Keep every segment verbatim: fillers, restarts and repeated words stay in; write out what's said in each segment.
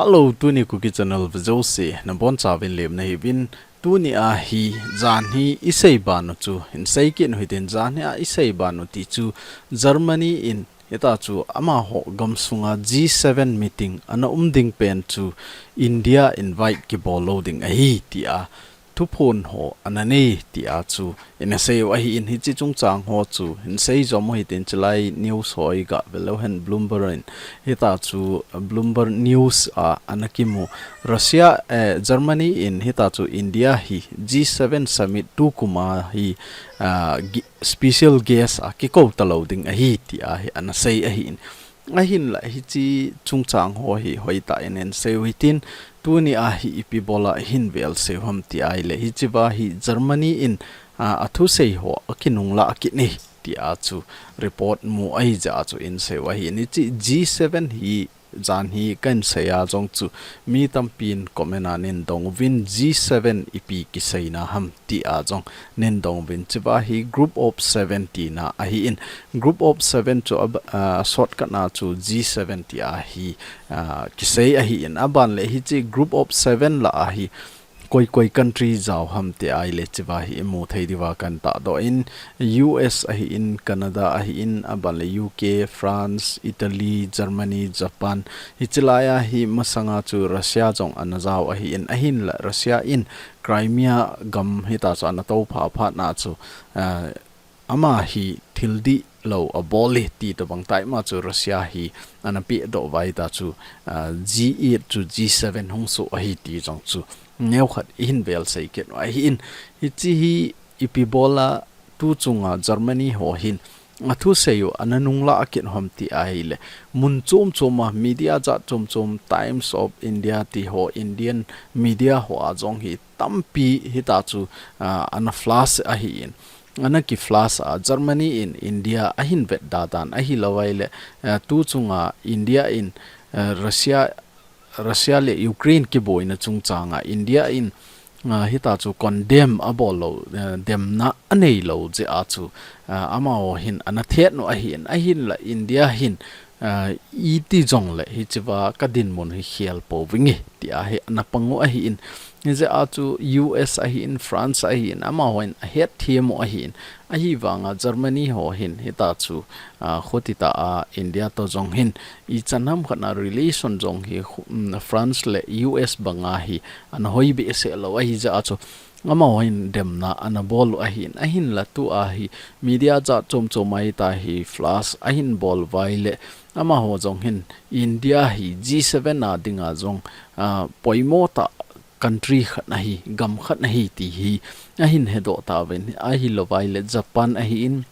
Hello, tuni Kuki Channel vejouse nabonchauvin lemna hiuvin. Tuni a hi janhi isei banu chu hinsei kit u hitin, janhi a isei banu ti chu Germany in hita chu amaho gamsunga G seven meeting ana um ding pen chu India invite kibol lou ding ahi tia thuphon ho ana nei tia chu ina sei u ahin, hiche chungchang ho chu hinsei jom u hitin, chulai news ho iga vel leu hen Bloomberg in hita chu Bloomberg News a ana kimu Russia, eh, Germany in hita chu India hi G seven summit tukum a hi, ah, gi-, special guest a kikou talou ding ahi tia hi ana sei ahin. Ahinla hiche chungchang ho hi hoitah in hinsei u hitin, tuni a hi ipi bola hin velsei u ham ti ahile, hiche va hi Germany in, ah, athusei ho akinunglah kit e tia chu report mu ahi jeh a chu hinsei u ahin, hiche G seven hi janhi kahin sei a jong chu mi tampin comment a neidong uvin G seven ipi kiseina ham tia jong neidong uvin, hiche va hi Group of Seven tina ahin, Group of Seven chu ab-, ah, shortcut na chu G seven tia hi, ah, kisei ahin, aban le hiche Group of Seven lah a hi koi koi country jao ham ti ahile hiche va hi imu thei diuva kahin tahdoh in, U S ahin, Canada ahin, aban le U K, France, Italy, Germany, Japan, hiche lai a hi masanga chu Russia jong ana jao ahin, ahinla Russia in Crimea gam hita chu ana toupha phat na chu, ah, ama hi thil dihlou abol e ti tobang tah ima chu Russia hi ana pehdoh uva hita chu, ah, G eight chu G seven hung soh ahi ti jong chu neokhat ihin velsei kit u ahin, hiche hi ipi bola tu chunga Germany ho hin athusei u ana nunglah kit u ham ti ahile, mun chom chom a media jat chom chom, Times of India ti ho, Indian media ho a jong hi tampi hita chu, ah, ana flash ahin, ana ki flash a, Germany in India ahin vetda dan ahilou ahile, eh, tu chunga India in, eh, Russia, Russia le Ukraine kiboina chungchang a India in, ah, hita chu condemn abol lou, eh, demna anei lou jeh a chu, ah, amaho hin ana thet u ahin, ahinla India hin, ah, iti jongle hiche va kadinmun hi khel pouvinge tia hi ana pang u ahin, hijeh a chu U S ahin, France ahin, amaho hin ahet them u ahin, ahivanga Germany ho hin hita chu, ah, khuti tah a India to jong hin ichan ham khat na relation jong hi khu-, um, France le U S banga hi ana hoi behseh lou ahi jeh a chu amaho hin demna ana bol u ahin, ahinla tu a hi media jat chom chom a hita hi flash ahin bol uva ahile, amaho jong hin India hi G seven a dinga jong, ah, poimo tah country khat ahi, gam khat ahi ti hi ahin hedoh tauvin, ahilou ahile Japan ahin,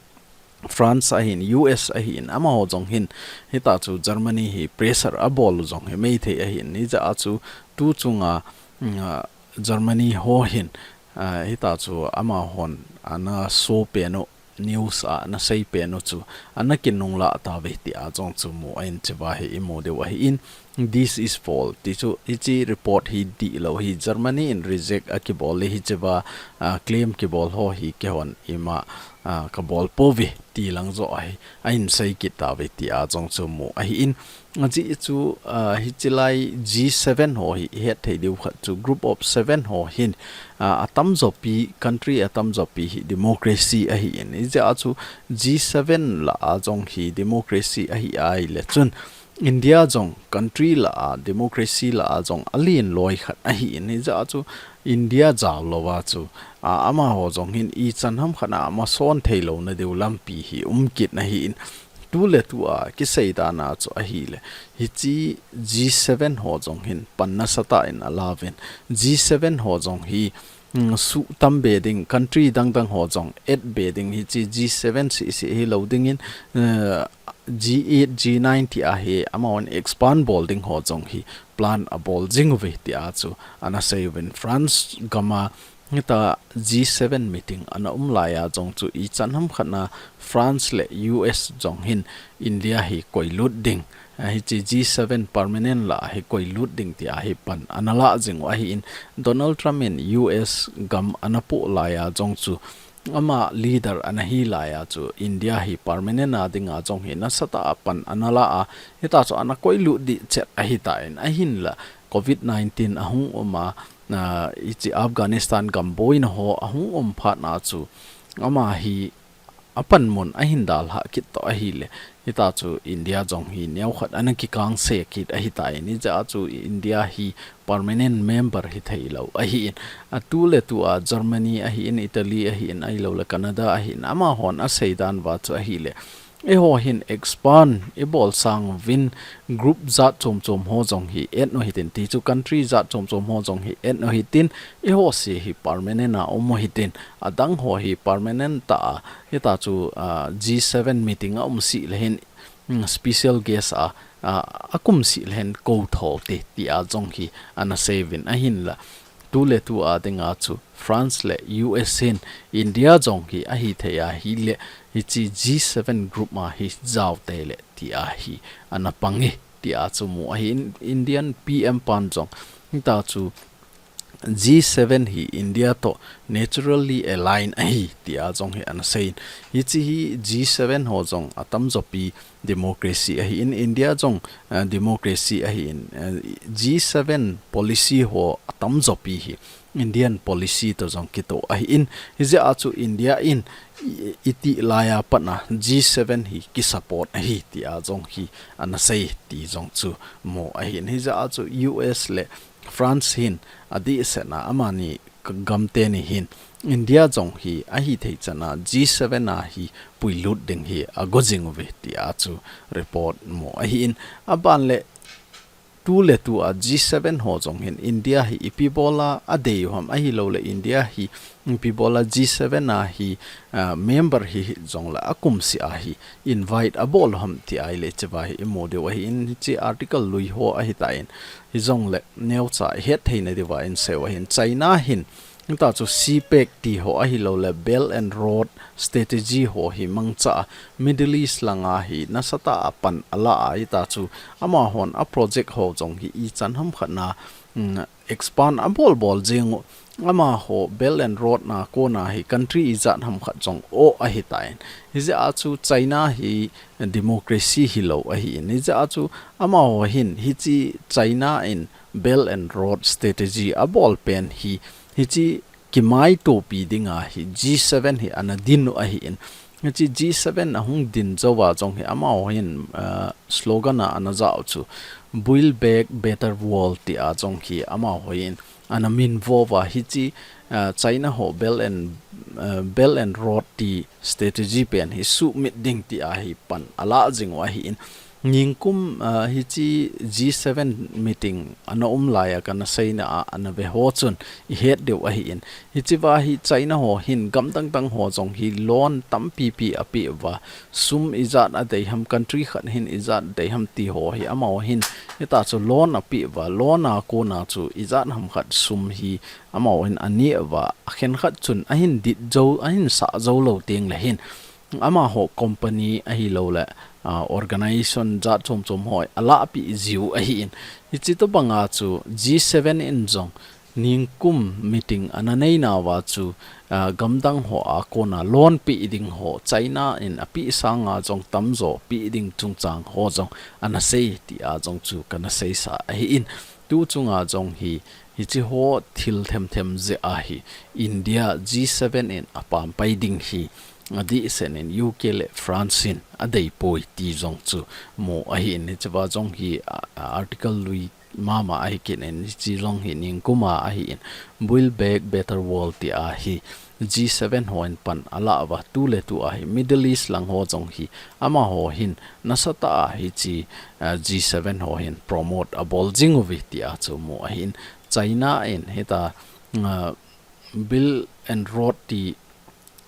France ahin, U S ahin, amaho jong hin hita chu Germany hi pressure abol u jong hi maithei ahin, hijeh a chu tu chunga, mm, ah, Germany ho hin, ah, hita chu amahon ana so pen u, news a ana sei pen u chu ana kinunglah tauve tia jong chu mu ahin, hiche va hi imu diu ahin, this is false ti chu, hiche report hi dihlou hi, Germany in reject akibol le hiche va, ah, claim kibol ho hi keihon ima, ah, kabol pouve ti lang joh ahi, ahin sei kit tauve tia jong chu mu ahin, ajeh chu, ah, hiche lai G seven ho hi ihet thei diu khat chu Group of Seven ho hin, ah, atamjo pi, country atamjo pi hi democracy ahin, hijeh a chu G seven lah a jong hi democracy ahi ahile chun India jong country lah a, democracy lah a jong alen loi khat ahin, hijeh a chu India jao louva chu, ah, amaho jong hin ichan ham khat na ama son thei louna diu lampi hi um kit na ahin, tu le tu a kisei dan a chu ahile, hiche G seven ho jong hin pan nasatah in alauvin, G seven ho jong hi, mm, suhtam be ding, country dang dang ho jong et be ding, hiche G seven seh seh hilou dingin, eh, G eight, G nine ti a hi amahon expand bol ding ho jong hi plan abol jing uve tia chu ana sei uvin, France gam a hita G seven meeting ana um lai a jong chu ichan ham khat na France le U S jong hin India hi koilut ding, ah, hiche G seven permanent lah a hi koilut ding tia hi pan ana lah jing u ahin, Donald Trump in U S gam ana poh lai a jong chu ama leader ana hi lai a chu India hi permanent a dinga jong hi nasatah a pan ana lah a, hita chu ana koilut ding chet ahitan, ahinla COVID nineteen ahung um a, na, hiche Afghanistan gam boina ho ahung um phat na chu, ama hi apanmun ahin dalha kit toh ahile, hita chu India jong hi neokhat ana kikangse kit ahitai. Hijeh a chu India hi permanent member hithei lou ahin, atu le tu a Germany ahin, Italy ahin, ahilou le Canada ahin, amahon asei dan uva chu ahile, eiho hin expand ibol sang uvin, group jat chom chom ho jong hi add u hitin, ti chu country jat chom chom ho jong hi add u hitin, eiho se hi permanent a um u hitin, adang ho hi permanent tah a, hita chu, ah, G seven meeting a um seh le hin, mm, special guest a, ah, akum seh le hin kou thou te, tia jong hi ana sei uvin ahinla. Tu le tu a dinga chu France le U S hin India jong hi ahithei ahile, hiche G seven group a hi jao tei le tia hi ana pang e, tia chu mu ahin, Indian P M pan jong hita chu G seven hi India toh naturally align ahi, tia jong hi ana sei in. Hiche hi G seven ho jong atamjo pi democracy ahin, India jong, eh, democracy ahin, eh, G seven policy ho atamjo pi hi Indian policy toh jong kitoh ahin, hijeh a chu India in i, iti laiya pat a G seven hi kisupport ahi, tia jong hi ana sei, ti jong chu mu ahin, hijeh a chu U S le France hin adeh seh a amani k-, gam teni hin India jong hi ahithei chan a G seven a hi puilut ding hi ago jing uve, tia chu report mu ahin, aban le tu le tu a G seven ho jong hin India hi ipi bol a adei u ham, ahilou le India hi ipi bol a G seven a hi, ah, member hi, hi jong le akum seh a hi invite abol u ham, ti ahile hiche va hi imu diu ahin, hiche article lui ho ahitan, hijong le neocha ihet thei na diuva isei u ahin, China hin hita chu C pec ti ho ahilou le Belt and Road Strategy ho hi mangcha a Middle East langa hi nasatah a pan ala a, hita chu amahon a project ho jong hi ichan ham khat na, mm, expand abol bol jing u, amaho Belt and Road na kona hi country ijat ham khat jong o ahitan. Hijeh a chu China hi democracy hilou ahin, hijeh a chu amaho hin hiche China in Belt and Road Strategy abol pen hi, hiche kimaitopi dinga hi G seven hi ana din u ahin. Hiche G seven ahung din jou a jong hi amaho hin, ah, slogan a ana jah u chu Build Back Better World, tia jong hi amaho hin ana minvo uva, hiche, ah, China ho Belt and, ah, Belt and Road ti strategy pen hi sumit ding tia hi pan ala jing u ahin. Ningkum, ah, hiche G seven meeting ana um laiya kana seina a ana ve ho chun ihet diu ahin. Hiche va hi China ho hin gam dang dang ho jong hi loan tampi pi apeh uva, sum ijat adei ham, country khat hin ijat dei ham ti ho hi amaho hin hita chu loan apeh uva, loan a kona chu ijat ham khat sum hi amaho hin aneh uva, akhen khat chun ahin dit jou, ahin sah jou lou teng le hin amaho company ahilou le, ah, organization jat chom chom ho alahpeh jiu ahin. Hiche tobang a chu G seven in jong ningkum meeting ana nei nauva chu, ah, gam dang ho a kona loan peh ding ho, China in apeh sang a jong tamjo peh ding chungchang ho jong ana sei, tia jong chu kana seisa ahin. Tu chunga jong hi, hiche ho thil them them jeh a hi India G seven in apam pai ding hi adeh seh in U K le France in adei poi ti jong chu mu ahin, hiche va jong hi, a, a, article lui mama ahi kit in, hiche jong hi ningkum a ahin, Build Back Better World tia hi G seven hon pan ala uva, tu le tu a hi Middle East lang ho jong hi amaho hin nasatah a hiche, ah, G seven ho hin promote abol jing uve tia chu mu ahin. China in hita, ah, Belt and Road ti,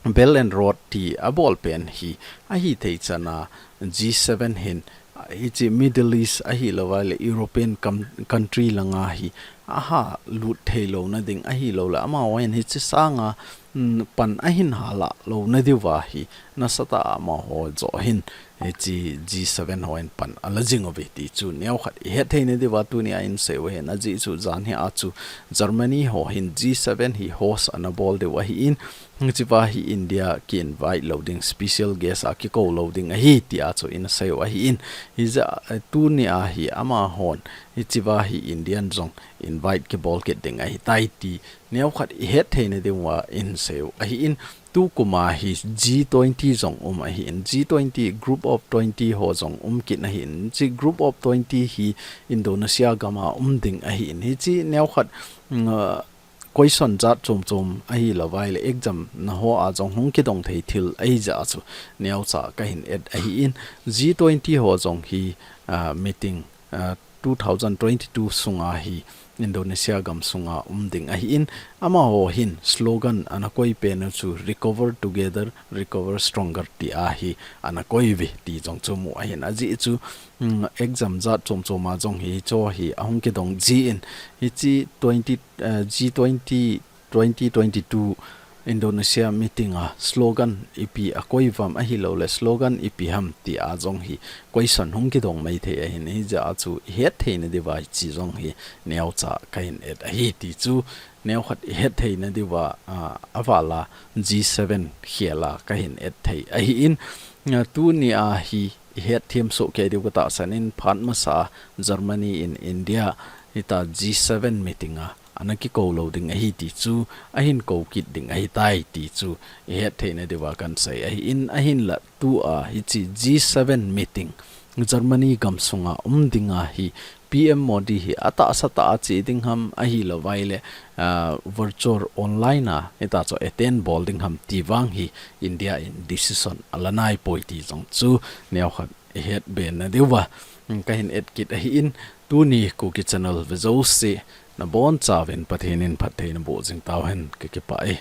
Belt and Road ti abol pen hi ahithei chan a G seven hin hiche Middle East ahilou le European com-, country langa hi aha lut thei louna ding ahilou le amaho hin hiche sanga, mm, pan ahin hala louna diuva hi nasatah a amaho joh hin hiche G seven hon pan ala jing uve ti chu neokhat ihet theina diuva tunia insei u ahin, ajeh chu jan hi a chu Germany ho hin G seven hi host ana bol diu ahin, hichea hi India ki invite lou ding, special guest a kikou lou ding ahi tia chu ina sei u ahin, hijeh a, eh, tunia hi amahon hichea hi Indian jong invite kibol kit ding ahitai ti neokhat ihet theina diuva insei u ahin, tukuma hi G twenty jong um ahin, G twenty Group of twenty ho jong um kit ahin, hiche Group of twenty hi Indonesia gam a um ding ahin, hiche neokhat, mm, ah, question jat chom chom ahilou vaileh exam na ho a jong hung kidong thei thil ahijeh a chu neocha kahin et ahin, G twenty ho jong hi, ah, meeting, ah, two thousand twenty-two sunga hi Indonesia gam sunga um ding ahin, amaho hin slogan ana koi pen u chu Recover Together, Recover Stronger tia hi ana koi uve ti jong chu mu ahin, ajeh chu, mm, exam jat chom chom a jong hiche hi ahung kidong jin, hiche twenty, eh, G twenty twenty twenty-two Indonesia meeting a slogan ipi akoi uvam ahilouleh slogan ipi ham tia jong hi question hung kidong mai thei ahin, hijeh a chu ihet theina diuva hiche jong hi neocha kahin et ahi ti chu neokhat ihet theina diuva, ah, avala G seven khel a kahin et thei ahin, ah, tunia hi ihet them soh kei diu katahsan in phat masa Germany in India hitia G seven meeting a ana kikou lou ding ahi ti chu ahin kou kit ding ahitai ti chu ihet theina diuva kahin sei ahin, ahinlah tua hiche G seven meeting Germany gam sunga um dinga hi P M Modi hi atahsa tah a che ding ham ahilou vaileh, ah, virtual online a hitia chu attend bol ding ham ti vang hi India in decision ala nai poi ti jong chu neokhat ihet be na diuva kahin et kit ahin, tuni Kuki Channel ve jouse nabonchauvin Pathen in phatthei naboh jing tauhen, kakipah e.